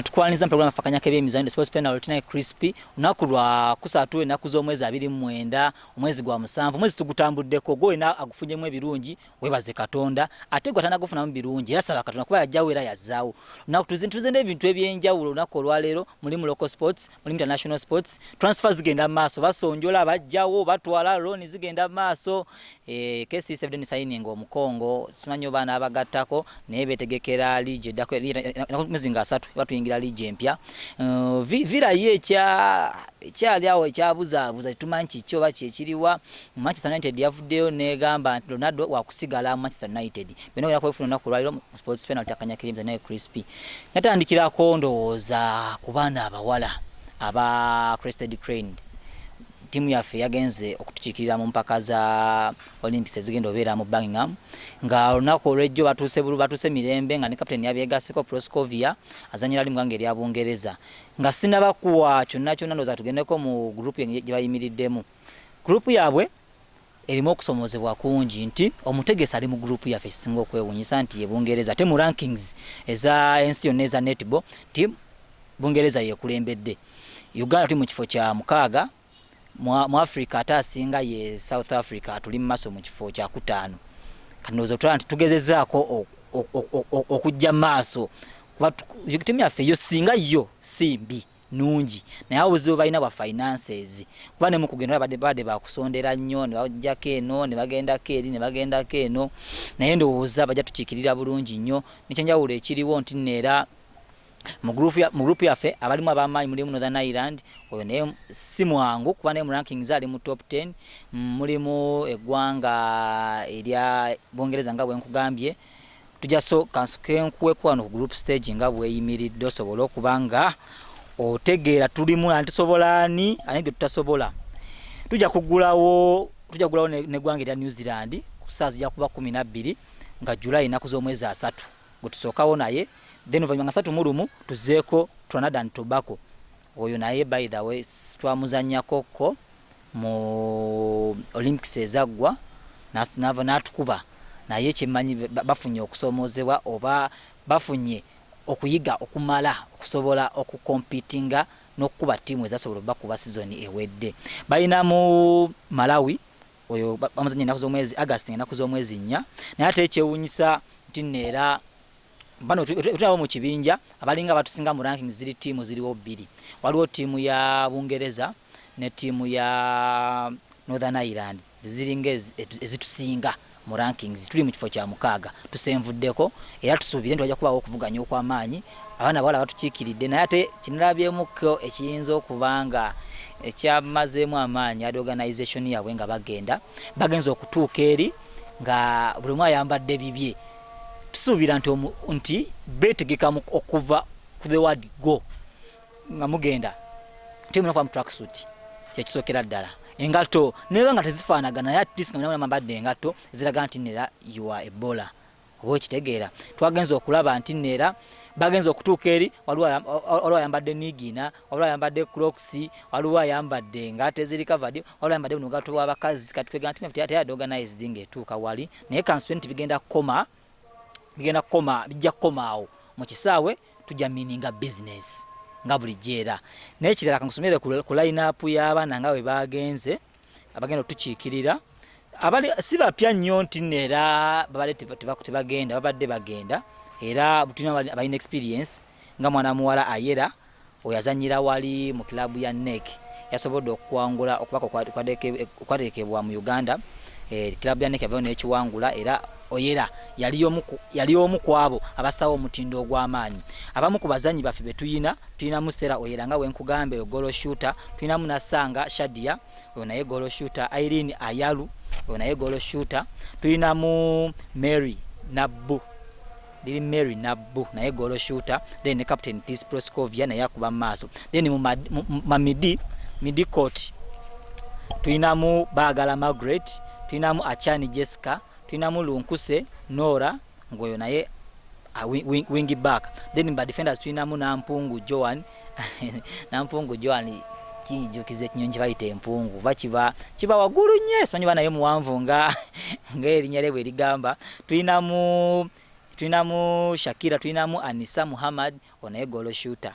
Tukwaniriza mu program afakanyako ebyemizannyo, The Sports Penalty, naye Crispy. Olunaku lwa kusatu, ennaku z'omwezi 29, omwezi gwa musanvu. Omwezi tugutambuddeko. Gwe wena agufunyemu ebirungi, webaze Katonda, ate gwe atanagufunamu birungi, era saba Katonda kuba yajjawo era yazzaawo. Olunaku tuze n'ebintu ebyenjawulo. Olunaku olwaleero mulimu local sports, mulimu international sports, transfer zigenda mu maaso, basonjola, bajjawo, batwala, loan zigenda mu maaso. KCC signing omukongo, simanyi oba n'abagattako, naye betegekera liigi eddako mwezi nga 3 batuyingira liigi empya. Villa ye ekyali awo ekyabuzaabuza, tetumanyi kiki oba kyekiriwa. Manchester United yavuddeyo negamba nti Ronaldo wakusigala mu Manchester United. Byonna ogenda kwefuna olunaku olwaliro mu Sports Penalty, akanyakirimuza naye Crispy. Natandikirako ndowooza ku baana abawala aba Crested Crane. Ttiimu yaffe yagenze okutukiikirira mu mpaka za Olympics ezigenda obeera mu Birmingham, nga olunaku olwejjo batuuse batuuse mirembe, nga ne captain yabyegaseko, Proscovia, azanyira ali mu ggwanga erya Bungereza. Nga sinnabakuwa kyonna kyonna, ndowooza tugendeko mu group gye bayimiriddemu. Group yaabwe erimu okusomozebwa kungi nti omutegesi ali mu group yaffe. Ekisinga okwewuunyisa nti ye Bungereza, ate mu rankings eza ensi yonna eza netball nti Bungereza yekulembedde. Uganda tuli mu kifo kya mukaaga mu Africa, ate asinga ye South Africa, tuli mu maaso mu kifo kyakutaano. Kati ndowooza otulaba nti tugezezaako okujja maaso, kuba ttiimu yaffe yo singa yo si mbi, nungi, naye obuzibu balina bwa finances, kuba ne mukugenda badde bakusondera nnyo, ne bajjako eno, ne bagendako eri, ne bagendako eno, naye ndowooza bajja tukiikirira bulungi nnyo. Nekyenjawulo ekiriwo nti nno era mu group yaffe abalimu abamaanyi mulimu Northern Ireland, oyo naye si mwangu kuba naye mu rankings ali mu top 10. Mulimu eggwanga erya Bungereza nga bwenkugambye. Tujja so kansuke nkuweko wano ku group stage nga bweyimiridde, osobole okuba nga otegeera tulimu ani tusobola, ani gwe tutasobola. Tujja kugulawo neggwanga erya New Zealand ku saa zijja kuba 12 nga July, ennaku z'omwezi 30, gwe tusookawo naye. Then oluvannyuma nga 31 tuzeeko Trinidad and Tobago. Oyo naye, by the way, twamuzannyako ko mu Olympics ezaggwa, nava n'atukuba, naye kyemmanyi bafunye okusomoozebwa oba bafunye okuyiga okumala okusobola okukompitinga n'okukuba ttiimu ezasobola obakuba season ewedde. Balinamu Malawi, oyo bamuzanya ennaku z'omwezi August, ennaku z'omwezi 4. Naye ate ekyewuunyisa nti nno era bano tulabo mu kibinja abalinga batusinga mu rankings ziri ttiimu ziriwo bbiri. Waliwo ttiimu ya Bungereza ne ttiimu ya Northern Ireland, zeziringa ezitusinga mu rankings. Tuli mu kifo kya mukaaga, tusenvuddeko, era tusuubire nti wajja kubaawo okuvuganya okw'amaanyi. Abaana bawala batukiikiridde, naye ate kinalabyemuko ekiyinza okuba nga ekyamazeemu amaanyi adi organization yaabwe, nga bagenza okutuuka eri nga buli omu ayambadde bibye. Tusuubira nti beetegeka okuva ku the word go nga mugenda nti mulina kuba mu tracksuit, kyekisookera ddala, engatto neba nga tezifaanagana, naye at least nga mulina mwambadde engatto eziraga nti nera you are a baller, oba okitegeera. Twagenza okulaba nti neera bagenza okutuuka eri waliwo ayambadde nigina, waliwo ayambadde crocs, waliwo ayambadde engatto eziri covered, waliwo ayambadde buno bugatto bw'abakazi. Kati twegamba nti teyadde organized ng'etuuka wali, naye kansubire nti bigenda kukoma, bijja kukoma awo mu kisaawe. Tujja mininga business nga bulijjo. Era naye kirala, kankusomere ku line up y'abaana nga bwe bagenze abagenda otukiikirira. Abali si bapya nnyo nti nno era babadde tebagenda, babadde bagenda, era tulina abalina experience nga mwana muwala Ayera, oyo azanyira wali mu kilabu ya NEC, yasobodde okuwangula okubaka okwateekebwa mu Uganda. Kilabu ya NEC yavayo n'ekiwangula, era Oyera yali omu ku abo abassawo omutindo ogw'amaanyi. Abamu ku bazanyi baffe be tuyina, tuyinamu Stella Oyera nga bwenkugambe, oyo goal shooter. Tuyinamu Nasanga Shadia, oyo naye goal shooter. Irene Ayalu, oyo naye goal shooter. Tuyinamu Mary Nabbu, liri Mary Nabbu, naye goal shooter. Then ne captain Peace Proscovia, naye akuba mu maaso. Then mu mamidi midi court tuyinamu Baagala Margaret, tuyinamu Achani Jessica, tuyinamu Lunkuse Nora, ng'oyo naye wing back. Then ba defenders tuyinamu Nampungu Joan. Nampungu Joan kinjukiza ekinyonyi kye bayita empungu, ba kiba waggulu nnyo, simanyi ba naye muwanvu nga ng'erinnya lye bwe ligamba. Tuyinamu Tulinamu Shakira, tulinamu Anisa Muhammad, onaye goal shooter.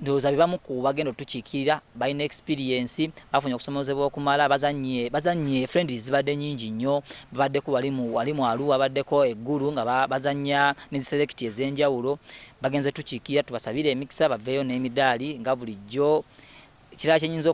Ndowooza bebamu ku bagenda otukiikirira, balina experience, bafunye okusomozebwa okumala, bazanye friendlies zibadde nyingi nnyo, babaddeko wali mu Arua, babaddeko eggulu nga bazanya ne select ez'enjawulo. Bagenze tukiikirira, tubasabire emikisa baveeyo n'emidaali nga bulijjo. Ekirala kyenyinza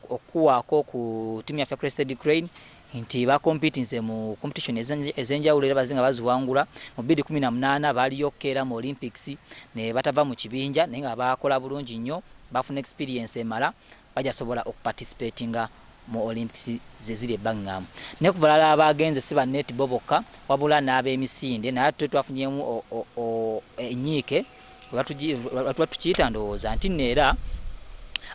okuwaako ku ttiimu yaffe Crested Crane nti bakompitinze mu competition ez'enjawulo era bazinga baziwangula. Mu 2018 baaliyo era mu Olympics ne batava mu kibinja, naye nga bakola bulungi nnyo, bafuna experience emala, bajasobola okuparticipatinga mu Olympics ze ziri e Birmingham. Naye ku balala abagenze si ba netball bokka, wabula n'ab'emisinde, naye ate twafunyemu enyiike tuba tukiyita ndowooza nti nno era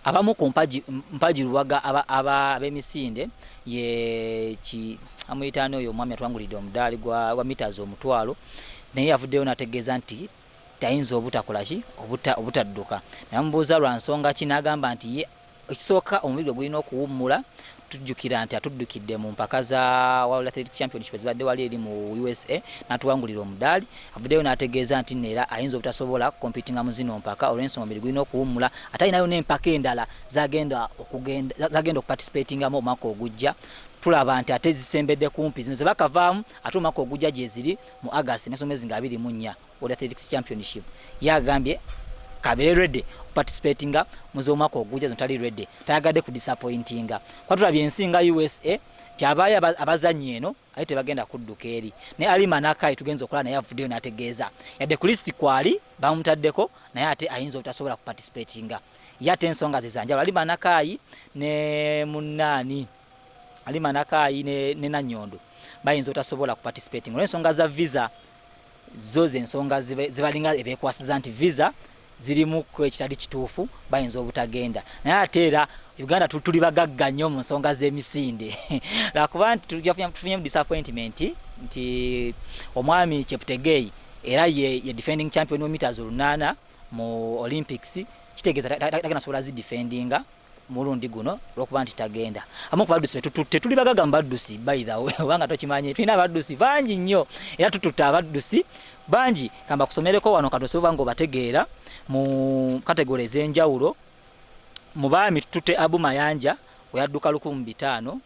abamu ku mpagi luwaga ab'emisinde ye ki amuyitaani oyo omwami atwangulidde omudaali gwa meters 1000, naye yavuddeyo n'ategeeza nti tayinza obutakola ki, obutadduka. Namubuuza lwa nsonga ki, n'agamba nti ye ekisooka omubiri gwe gulina okuwummula. Tujjukira nti atuddukidde mu mpaka za World Athletic Championship ezibadde wali eri mu USA n'atuwangulira omudaali. Avuddeyo n'ategeeza nti nno era ayinza obutasobola competinga mu zino mpaka olw'ensonga omubiri gulina okuwummula, ate alinayo n'empaka endala zagenda okuparticipatingamu omwaka ogujja. Tulaba nti ate zisembedde kumpi, zino zebakavaamu, ate omwaka ogujja gye ziri mu August nesomezi nga 24 World Athletics Championship. Yagambye kabeere ready participatinga mu z'omwaka ogujja, zino tali ready, tayagadde ku disappointinga. Kuba tulabye ensi nga USA nti abaayo abazanyi eno ate tebagenda kudduka eri. Ne Alima Nakai tugenza okulaba naye avuddeyo n'ategeeza yadde ku list kwali bamutaddeko, naye ate ayinza obutasobola kuparticipatinga, ye ate ensonga ze zanjawulo. Alima Nakai ne munnaani, Alima Nakai ne Nanyondo bayinza obutasobola kuparticipatinga olw'ensonga za visa. Zo zensonga zibalinga ebekwasiza nti visa zirimu ku ekitali kituufu, bayinza obutagenda. Naye ate era Uganda tuli bagagga nnyo mu nsonga z'emisinde, lwakuba nti tufunyemu disappointment nti omwami Cheptegei era ye defending champion wa meters 800 mu Olympics, kitegeeza tagenda sobola zidefendinga mulundi guno olwokuba nti tagenda. Amu ku baddusi betututte, tuli bagagga mu baddusi by the way, obanga tokimanyi, tulina abaddusi bangi nnyo era tututte abaddusi bangi. Kamba kusomereko wano katose oba nga obategeera mu category ez'enjawulo. Mu baami tututte Abu Mayanja, oyadduka 1500.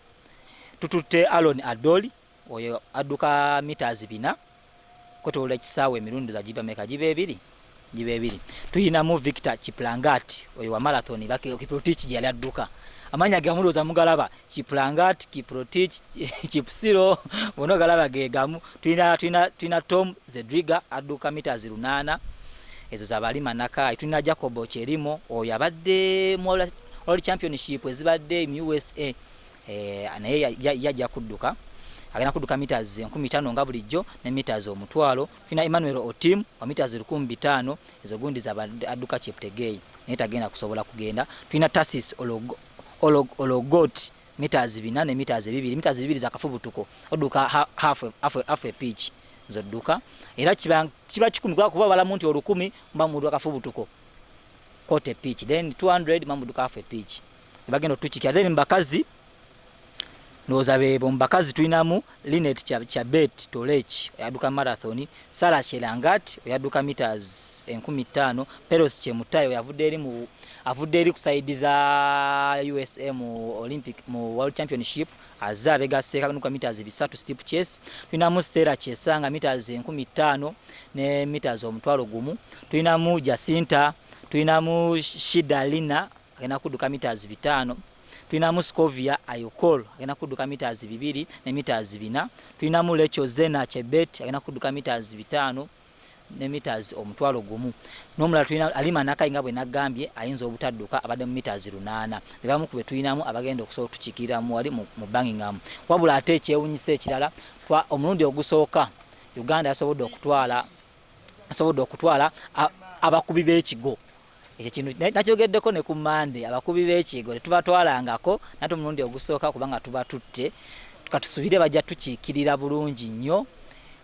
Tututte Alon Adoli, oyo adduka meters 400 kwetolola ekisaawe emirundi za giba meka? Giba ebiri, giba ebiri. Tuyinamu Victor Kiplangat, oyo wa marathon, Kiprotich gye yali adduka. Amanya ge mulowooza mugalaba, Kiplangat, Kiprotich, Kipsiro, bonna ogalaba ge gamu. Tulina Tom Zedriga adduka meters 800, ezo zabalima Nakai. Tulina Jacobo Cherimo, oyo abadde mu World Championship ezibadde mu USA, naye yajja kudduka, agenda kudduka meters 5000 nga bulijjo ne meters 1000. Tulina Emmanuel Otim wa meters 1500, ezo gundi adduka Cheptegei, naye tagenda kusobola kugenda. Tulina Tasis Ologot, meters 400 ne meters 200. Meters 2 zakafubutuko, odduka half a pitch zodduka, era kiba 100 kuba balamu nti 1000 mba mudu akafubutuko quarter pitch, then 200 mamuduka half a pitch. Bagenda otukiikira. Then mbakazi ndowooza beebo. Mubakazi tulinamu Linet Chabet Tolech oyadduka marathon, Sara Chelangat oyadduka meters 5000, Peros Chemutayo yavudde eri mu avudde eri ku side za USA mu Olympic, mu World Championship, azze abegaseeka nuka meters 300 steeplechase. Tulinamu Stella Chesanga, meters 5000 ne meters 10,000. Tulinamu Jacinta, tulinamu Shida Lina agenda kudduka meters 500. Tulinamu Scovia Ayokol agenda kudduka meters 200 ne meters 400. Tulinamu Lecho Zena Chebet agenda kudduka meters 500 ne meters 10,000. N'omulala tulina Alima Nakai, nga bwe nagambye ayinza obutadduka, abadde mu meters 800. Bebamu ku be tulinamu abagenda okusobola otukiikiriramu wali mu Birmingham. Wabula ate ekyewunyisa ekirala, omulundi ogusooka Uganda yasobodde okutwala abakubi b'ekigo. Ekyo kintu nakyogeddeko ne ku Mande, abakubi b'ekigo tetubatwalangako, nate omulundi ogusooka kubanga tuba tutte, katusubire bajja tukiikirira bulungi nnyo.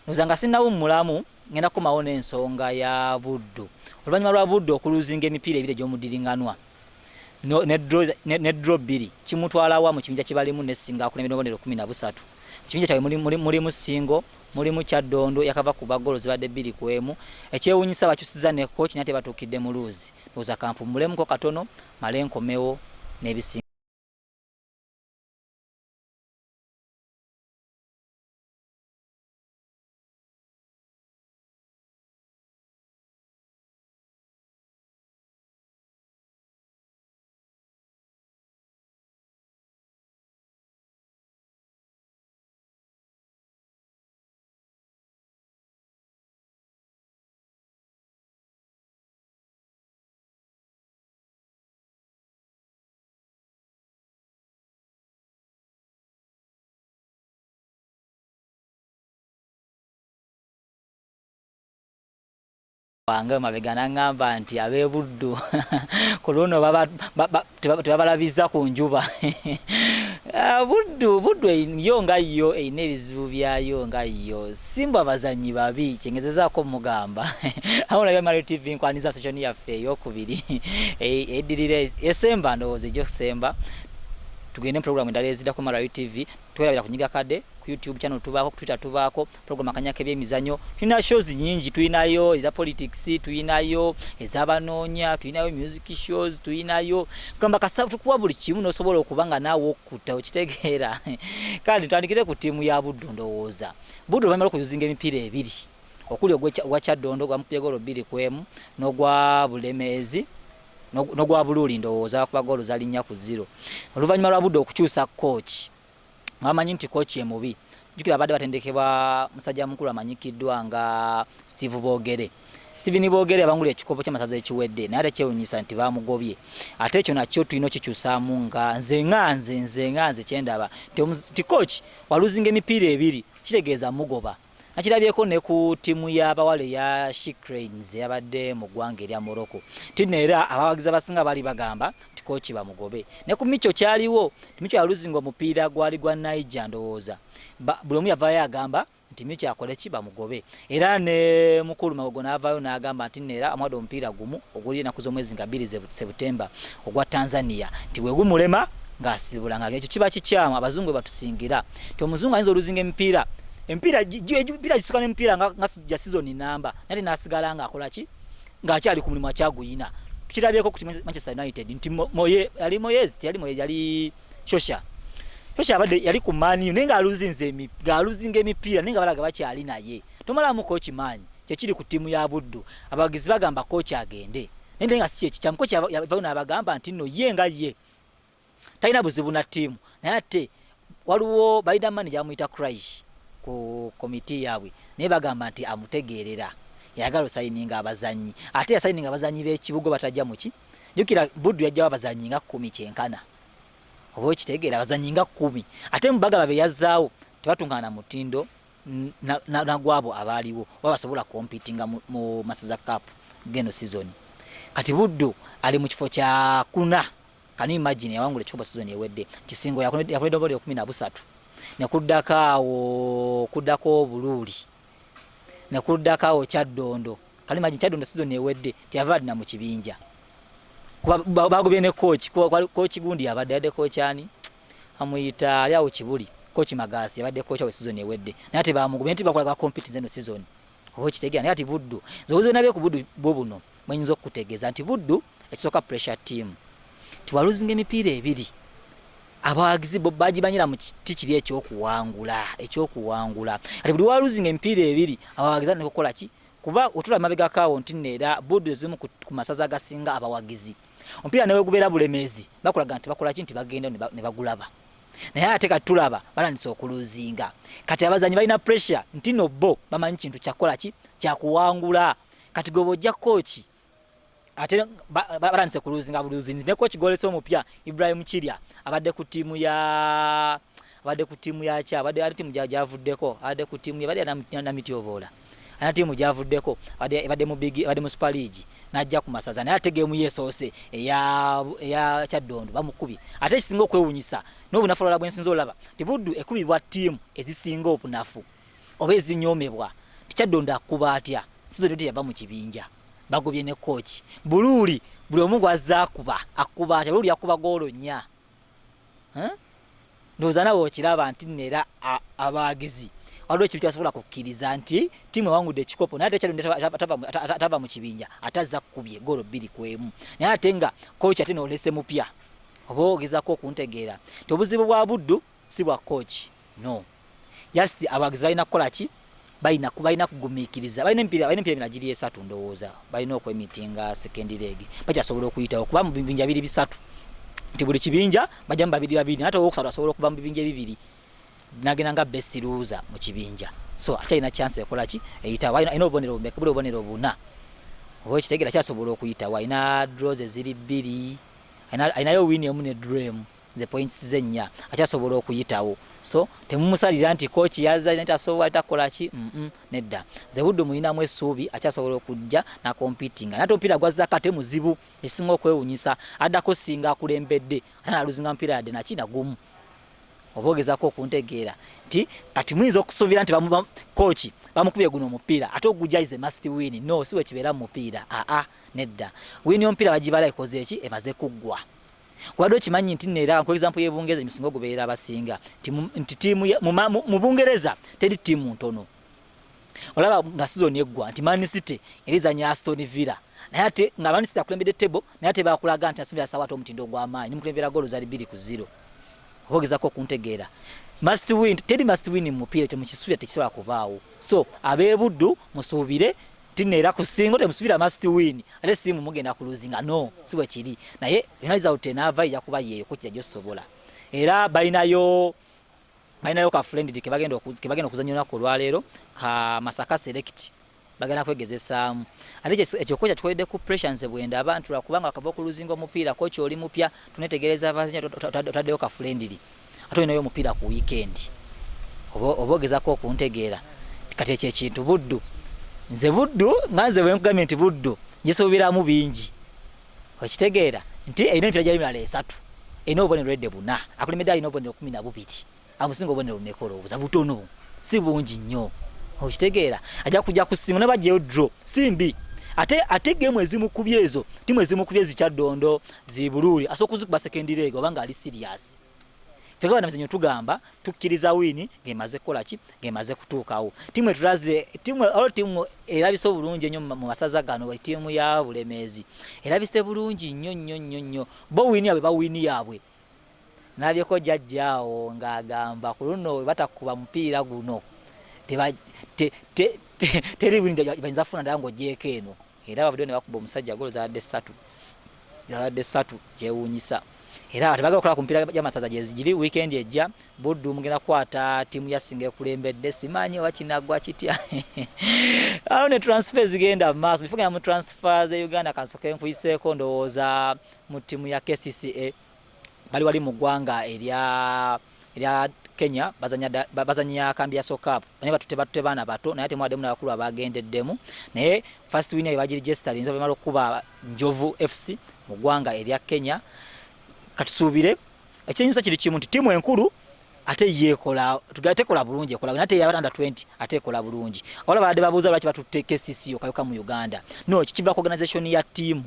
Noza nga sinnawummulamu, ngenda kukomawo n'ensonga ya Buddu. Oluvannyuma lwa Buddu okuluzinga emipiira ebiri egy'omudiringanwa ne draw bbiri, kimutwala wa mu kibinja kye balimu ne Singo, akulembera obubonero 13. Mu kibinja kyabwe mulimu Singo, Mulimu Kyaddondo yakava ku bagolo zibadde 2-1. Ekyewuunyisa bakyusiza ne coach naye tebatuukidde mu luuzi. Ndowooza kampummulemuko katono male nkomewo n'ebisinga. Wange mabega n'aŋŋamba nti ab'e Buddu ku luno tebabalabiza ku njuba. Ah, Buddu Buddu yo nga yo erina ebizibu byayo nga yo simba bazannyi babi kyengezezaako mugamba. Awo olabye Mario TV nkwaniza session yaffe eyokubiri eddirira esemba ndowooza ejja okusemba tugende mu programu endala eziddako Mario TV twerabira kunyiga kade ku YouTube channel tubaako ku Twitter tubaako program akanya k'ebyemizanyo tulina shows nyingi tulinayo eza politics tulinayo ez'abanoonya tulinayo music shows tulinayo kugamba kasa tukuwa buli kimu n'osobola okuba nga naawe okutta okitegeera. Kale tutandikire ku ttiimu ya Buddu. Ndowooza Buddu oluvannyuma lw'okuyuzinga emipiira ebiri okuli ogwa Kyaddondo gwamukubye goolo 2-1 n'ogwa Bulemeezi n'ogwa Buluuli ndowooza bakuba goolo zali 4-0. Oluvannyuma lwa Buddu okukyusa kooki bamanyi nti kooki emubi jjukira abadde batendekebwa musajja mukulu amanyikiddwa nga Steve Boogere. Steven Boogere abangula ekikopo ky'amasaza ekiwedde naye ate kyewunyisa nti baamugobye. Ate ekyo nakyo tulina okikyusaamu nga nze nga nze nze nga nze kyendaba nti kooki waluzinga emipiira ebiri kitegeeza mugoba. Nakirabyeko ne ku ttiimu y'abawala eya She Cranes eyabadde mu ggwanga erya Morocco nti nno era abawagizi abasinga baali bagamba nti kooki bamugobe. Ne ku Micho kyaliwo nti Micho yaluzinga omupiira gwali gwa Niger ndowooza buli omu yavaayo agamba nti Micho akole ki bamugobe. Era ne mukulu Magogo n'avaayo n'agamba nti nno era amuwadde omupiira gumu oguli ennaku z'omwezi nga 2 September ogwa Tanzania nti bwe gumulema ng'asibula nga ekyo kiba kikyamu. Abazungu bwe batusingira nti omuzungu ayinza oluzinga emipiira emipiira emipiira gisuka n'emipiira nga gya sizoni namba naye n'asigala ng'akola ki ng'akyali ku mulimu akyaguyina. Tukirabyeko ku Manchester United nti Moye yali Moyes teyali Moye yali Shosha Shosha abadde yali ku Man U naye ng'aluzinze ng'aluzinga emipiira naye nga balaga bakyali naye tomalamu kooki maanyi. Kyekiri ku ttiimu ya Buddu, abawagizi bagamba kooki agende naye nga si kyekikyamu. Kooki yavayo n'abagamba nti nno ye nga ye talina buzibu na ttiimu naye ate waliwo balina manager bamuyita Crash ku komiti yaabwe naye bagamba nti amutegeerera yayagala osayininga abazannyi ate yasayininga abazannyi b'ekibugo batajja muki jjukira Buddu yajjawo abazannyi nga 10 kyenkana oba okitegeera abazannyi nga 10 ate mu bagaba be yazzaawo tebatunkana na mutindo nagwabo abaaliwo oba basobola kompitinga mu Masaza Cup geno season. Kati Buddu ali mu kifo kya kuna. Can you imagine yawangula ekikopo season ewedde Kisingo yakoledde obubonero 13 ne kuddako awo kuddako Obuluuli ne kuddako awo Kyaddondo. Can you imagine Kyaddondo season ewedde teyava adina mu kibinja kuba bagobye ne coach coach gundi yabadde yadde coach ani amuyita ali awo Kibuli coach Magaasi yabadde coach awo season ewedde naye ate bamugobye nti bakola compete zeno season oba okitegeera. Naye ati Buddu nze obuzibu nabye ku Buddu bwo buno bwenyinza okukutegeeza nti Buddu ekisooka pressure team nti waluzinga emipiira ebiri abawagizi bo bagibanyira mu kiti kiri ekyokuwangula ekyokuwangula ati buli waluzinga emipiira ebiri abawagizi ne kukola ki kuba otula mabega kaawo nti neera Buddu ezimu ku masaza agasinga abawagizi omupiira newe gubeera Bulemeezi bakulaga nti bakola ki nti bagenda ne bagulaba naye ate kati tulaba batandise okuluzinga kati abazanyi balina pressure nti no bo bamanyi kintu kyakukola ki kyakuwangula kati gwe bw'ojja kooki ate batandise kuluzinga buluzinzi ne kooki gwolese omupya Ibrahim Kirya abadde ku ttiimu ya abadde ku ttiimu ya kya abadde ali ttiimu gyavuddeko abadde ku ttiimu yabadde namityoboola alina ttiimu gyavuddeko ebadde mu big ebadde mu Super League n'ajja ku masaza naye ate geemu yeesoose eya eya Kyaddondo bamukubye. Ate ekisinga okwewunyisa n'obunafu olulala bwe nsinze olaba nti Buddu ekubibwa ttiimu ezisinga obunafu oba ezinyoomebwa nti Kyaddondo akuba atya sizoni teyava mu kibinja bagobye ne kooki Buluuli buli omu gw'azze akuba akuba atya Buluuli yakuba goolo 4 ndowooza nawe okiraba nti nno era abawagizi Waliwo ekintu kyasobola kukkiriza nti ttiimu ewangudde ekikopo, naye ate Kyaddondo atava mu kibinja ate azza kkubye goolo 2-1, naye ate nga kooki ate noolese mupya. Oba ogezaako okuntegeera nti obuzibu bwa Buddu si bwa kooki? No, just abawagizi balina kukola ki? Balina kugumiikiriza. Balina emipiira emirala giri esatu, ndowooza balina okwemitinga second leg, bakyasobola okuyitawo kuba mu bibinja biri bisatu, nti buli kibinja bajjamu babiri babiri, naye ate owokusatu asobola okuva mu bibinja ebibiri nagenda nga best loser mu kibinja. So akyalina chance ekola ki? Eyitawo. Alina obubonero bumeka? Buli obubonero buna, oba ekitegeera, kyasobola okuyitawo. Alina draws eziri bbiri, alinayo win emu ne draw emu, ze points ze nnya, akyasobola okuyitawo. So temumusalira nti kochi yazza tasobola, takola ki. Nedda, nze Buddu muyinamu essuubi, akyasobola okujja na competing, naye ate omupiira gwazzako ate muzibu. Ekisinga okwewunyisa, addako singa akulembedde ate naluzinga mupiira yadde naki nagumu. Oba ogezaako okuntegeera nti kati muyinza okusuubira nti kooki bamukubye guno omupiira ate ogujja is a must win. No, si wekibeera mu mupiira. Aa, nedda, win omupiira bagibala ekoze eki? Emaze kuggwa. Kubadde okimanyi nti neera ku example y'e Bungereza, musinga ogubeera abasinga nti tiimu mu Bungereza teri ttiimu ntono. Olaba nga season eggwa nti Man City erizanya Aston Villa, naye ate nga Man City akulembedde table, naye ate bakulaga nti Aston Villa sawa ate omutindo ogw'amaanyi nimukulembera goolo zali 2-0. Oba ogezako okuntegeera, must win, teri must win mu mupiira, temukisuubira, tekisobola kubaawo. So ab'ebuddu musuubire tinna era ku singo temusuubira must win, ate simu mugenda kuluzinga. No, si bwe kiri, naye yona result enaava ejja kuba yeeyo kukija gyosobola. Era balinayo ka friendly kebagenda okuzanya olunaku olwaleero, ka Masaka Select, bagenda kwegezesaamu. Ate ekyo kocha tukoledde ku pressure. Nze bwendaba nti lwakubanga akava okuluzinga omupiira, kocha oli mupya, tunetegereza abazanyi, otaddeyo ka friendly ate olinayo omupiira ku weekend. Oba ogezako okuntegeera kati ekyo ekintu Buddu, nze Buddu nga nze bwenkugambye nti Buddu ngisuubiramu bingi. Okitegeera nti erina emipiira gyayo emirala esatu, erina obubonero edde buna, akulembedde alina obubonero 12, amusinga obubonero bumeka? Olowooza butono, si bungi nnyo. Okitegeera, ajja kujja kusinga nabajjayo draw si mbi. Ate game ezimukubye ezo, timu ezimukubye zikyaddondo zibuluuli, asobola okuzikuba second leg oba nga ali serious. Ffe nga bannamizannyo tugamba tukkiriza win ng'emaze kukola ki? Ng'emaze kutuukawo. Tiimu etulaze tiimu olwo, tiimu erabise obulungi ennyo mu masaza gano, ttiimu ya Bulemeezi erabise bulungi nnyo nnyo nnyo nnyo. Bo win yaabwe, ba win yaabwe. Nalabyeko jjajja awo ng'agamba ku luno we batakuba mupiira guno teri win bayinza kufuna ddala ng'oggyeeko eno. Era bavuddeyo ne bakuba omusajja golo zabadde ssatu, zabadde ssatu, kyewuunyisa. Era tebagala okukola ku mipiira gy'amasaza gyezigiri. Weekend ejja Buddu mugenda kukwata ttiimu ya Singa ekulembedde, simanyi oba kinaggwa kitya awo. Ne transfer zigenda mu maaso. Before genda mu transfer ze Uganda, kansoke nkuyiseeko ndowooza mu ttiimu ya KCCA. Bali wali mu ggwanga erya Kenya, bazanya Kambia Cup, naye batutte baana bato, naye temwaddemu n'abakulu abagendeddemu. Naye first win bagiregisterinze bamala okukuba Njovu FC mu ggwanga erya Kenya. Katusuubire ekyenyusa kiri kimu nti ttiimu enkulu ate yekola tekola bulungi, ekola naye ate under 20 ate ekola bulungi. Wala babadde babuuza lwaki batutte KCC okayoka mu Uganda. No, kiva ku organization ya ttiimu.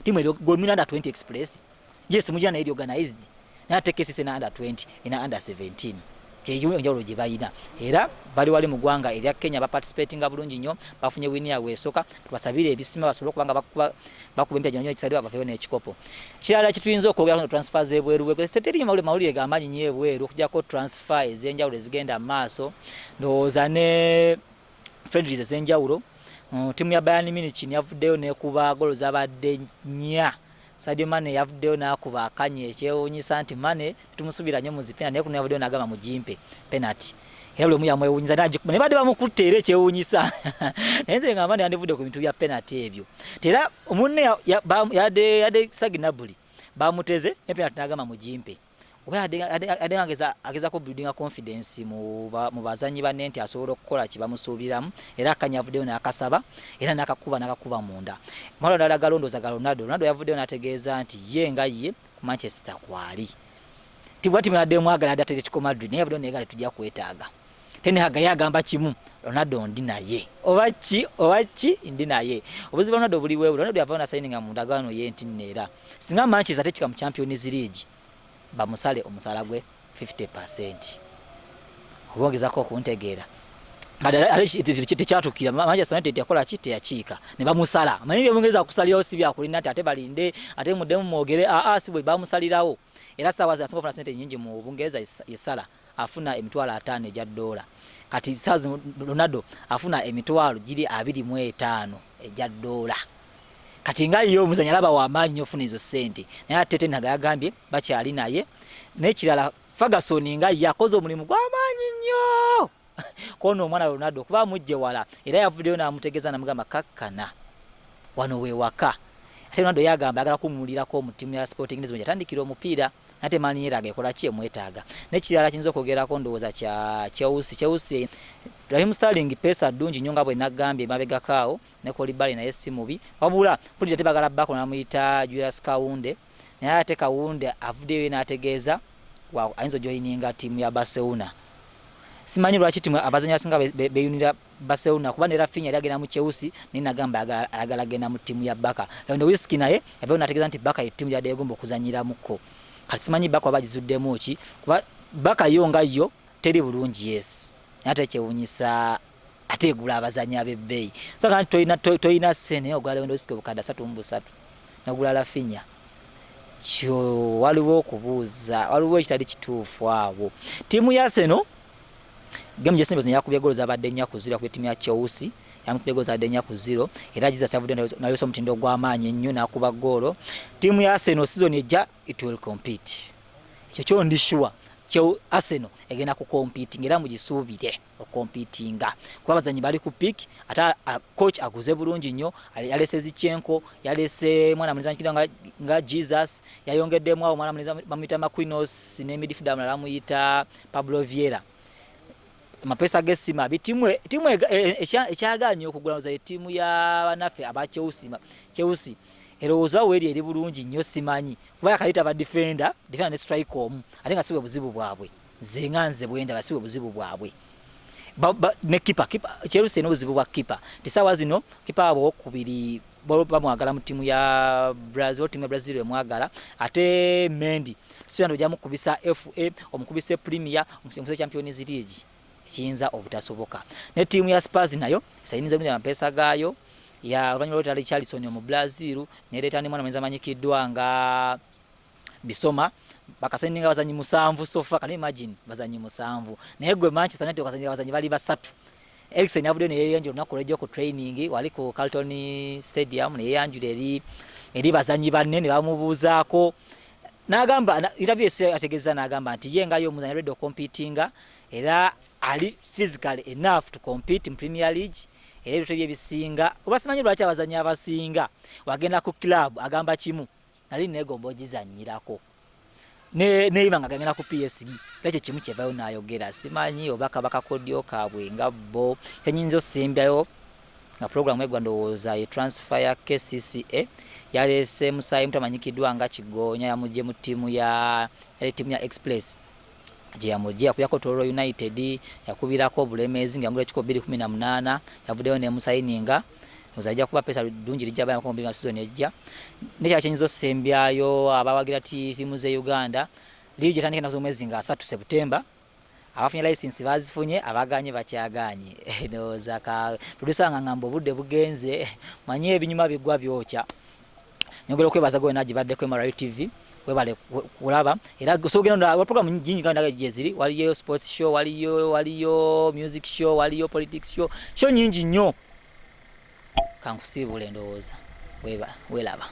Ttiimu eri gwe under 20 Express, yes, mujja naye eri organized, naye ate KCC na under 20 ena under 17 kyeyo enjawulo gye balina. Era bali wali mu ggwanga erya Kenya, baparticipatinga bulungi nnyo, bafunye win yaabwe esooka. Tubasabire ebisima basobole okuba nga bakuba empya gyonna ekisalibwa, baveeyo n'ekikopo. Kirala kituyinza okwogera ku transfer z'ebweru, bweru teri mawulire g'amaanyi nnyo ebweru okuggyako transfer ez'enjawulo ezigenda mu maaso, ndowooza ne friendlies ez'enjawulo. Ttiimu ya Bayern Munich yavuddeyo n'ekuba golo zabadde nnya. Sadio Mane yavuddeyo n'akuba akanye. Ekyewuunyisa nti Mane tumusuubira nnyo mu zipena, naye kuno yavuddeyo n'agamba mugimpe penalty, era buli omu yamwewuunyiza n'agikuba naye badde bamukutte. Era ekyewuunyisa, naye nze ngamba Mane yandivudde ku bintu bya penalty ebyo. Era munne yadde Serge Gnabry bamuteze ne penalty n'agamba mugimpe, oba yadde agezako building confidence mu bazanyi banne nti asobola okukola kye bamusuubiramu. Era akanya avuddeyo n'akasaba era n'akakuba munda. Mwalo ndala galondooza ga Ronaldo. Ronaldo yavuddeyo n'ategeeza nti ye nga ye ku Manchester kwali tibwa timu yadde mwagala yadde Atletico Madrid, naye yavuddeyo negala tujja kwetaaga. Ten Hag ye agamba kimu, Ronaldo ndi naye oba ki oba ki, ndi naye. Obuzibu Ronaldo buli wewe, Ronaldo yavaayo nasayininga mu ndagaano ye nti nno era singa Manchester tekika mu Champions League bamusale omusala gwe 50%. Oba ogezako okuntegeera. Ate tekyatuukira. Manchester United yakola ki? Teyakiika ne bamusala. Manyi byebungereza kusalirawo si byakulinda nti ate balinde ate muddemu mwogere. Aa, si bwe bamusalirawo. Era saawa zino asinga okufuna sente nyingi mu Bungereza ye Salah, afuna 50,000 egya ddoola. Kati saawa zino Ronaldo afuna emitwalo giri 25 egya ddoola. Kati nga ye omuzanyi alaba wamaanyi nnyo ofuna ezo ssente, naye ate Ten Hag yagambye bakyali naye. N'ekirala, Ferguson nga ye akoze omulimu gw'amaanyi nnyo kono omwana Ronaldo kuba amujje wala, era yavuddeyo n'amutegeeza n'amugamba, "Kakkana, wano we waka." Ate Ronaldo yagamba ayagala kumulirako mu ttiimu ya Sporting Lisbon yatandikira omupiira, ate Man yeraga ekola ki? Emwetaaga. N'ekirala kiyinza okwogerako ndowooza kya Chelsea. Chelsea, Raheem Sterling peesa ddungi nnyo nga bwe naggambye emabegako awo, ne Koulibaly naye si mubi, wabula mpulira tebagala Barca namuyita Julius Kounde, naye ate Kounde avuddeyo n'ategeeza ayinza ojoyininga ttiimu ya Barcelona. Simanyi lwaki ttiimu abazanyi abasinga beyunira Barcelona, kuba ne Raphinha yali agenda mu Chelsea, naye nagamba ayagala genda mu ttiimu ya Barca. Lewandowski naye yavayo n'ategeeza nti Barca ye ttiimu gyadde yegomba okuzanyiramuko. Kati simanyi Barca bagizuddeemu ki, kuba Barca yo nga yo teri bulungi, yes, naye ate kyewunyisa ate egula abazanyi ab'ebbeeyi. Saka nti toyina ssente, naye ogula Lewandowski obukadde 33, nogula Raphinha. Kyo waliwo okubuuza, waliwo ekitali kituufu awo. Ttiimu ya Arsenal game gyesembe yakubye golo zabadde 4-0 yakubye ttiimu ya Chelsea, yamukubye golo zabadde 4-0. Era Jesus yavudde nalyosa omutindo gw'amaanyi ennyo n'akuba goolo. Ttiimu ya Arsenal season ejja it will compete, ekyo kyo ndi sure. Kyo Arsenal egenda ku competing era mugisuubire okompitinga kuba abazanyi bali ku peak, ate coach aguze bulungi nnyo. Yalese Zinchenko, yalese mwana mulenzi nga Jesus, yayongeddemu awo mwana mulenzi bamuyita Marquinhos ne midfielder mulala bamuyita Pablo Vieira. Amapesa g'essimu ttiimu ekyagaanye okugula za ettiimu ya bannaffe aba Chelsea. Chelsea erowooza weeri eri bulungi nnyo, simanyi kuba yakalita ba defender ne striker omu, ate nga si bwe buzibu bwabwe. Nze nga nze bwendaba si bwe buzibu bwabwe. Ne kipa Chelsea n'obuzibu bwa kipa ti saawa zino kipa waabwe owokubiri bamwagala mu ttiimu ya Brazil, ttiimu ya Brazil emwagala. Ate Mendy tusubira nti ojja mukubisa FA, omukubise Premier, omukubise Champions League, ekiyinza obutasoboka. Ne ttiimu ya Spurs nayo esayiniza bulungi amapeesa gaayo ya oluvannyuma lw'etala Richarlison omu Brazil, nereeta ne mwana mulenzi amanyikiddwa nga Bissouma. Bakasayininga abazanyi musanvu so far. Can you imagine, bazanyi musanvu, naye gwe Manchester United okasayininga abazanyi bali basatu. Eriksen yavuddeyo neyeyanjula olunaku olwejjo ku training wali ku Carlton Stadium, neyeyanjula eri bazanyi banne ne bamubuuzaako, n'agamba interview esi ategeeza n'agamba nti ye nga ye omuzanyi ready okompitinga era ali physical enough to compete mu Premier League. Era ebintu ebyo ebisinga oba simanyi lwaki abazanyi abasinga wagenda ku club agamba kimu, "Nali negomba ogizanyirako." Neiba nga gagenda ku PSG era kye kimu kyevayo n'ayogera. Simanyi oba kaba kakodyo kaabwe nga bo. Kyenyinza osimbyayo nga programu egwa ndowooza ye transfer ya KCCA, yaleese musaayi muto amanyikiddwa nga Kigonya, yamugye mu ttiimu ya, yali ttiimu ya Express gye yamugye, yakubirako Tororo United, yakubirako Obulemeezi nga yangula ekikopo 2018. Yavuddeyo nemusayininga, ndowooza ajja kuba pesa ddungi lijja bayambako mu season ejja. Nekyala kyenyinza osembyayo, abawagira ttiimu ze Uganda, liigi etandika ennaku z'omwezi nga 3 September. Abafunye license bazifunye, abaganye bakyaganye. Ndowooza ka producer nga ngamba obudde bugenze, manye ebinyuma bigwa byokya. Nyongera okwebaza gwe nagibaddeko MRI TV, webale kulaba. Era sogenda program nyingi nga gyeziri, waliyo sports show, waliyo music show, waliyo politics show, show nyingi nnyo. Kankusiibula, endowooza welaba.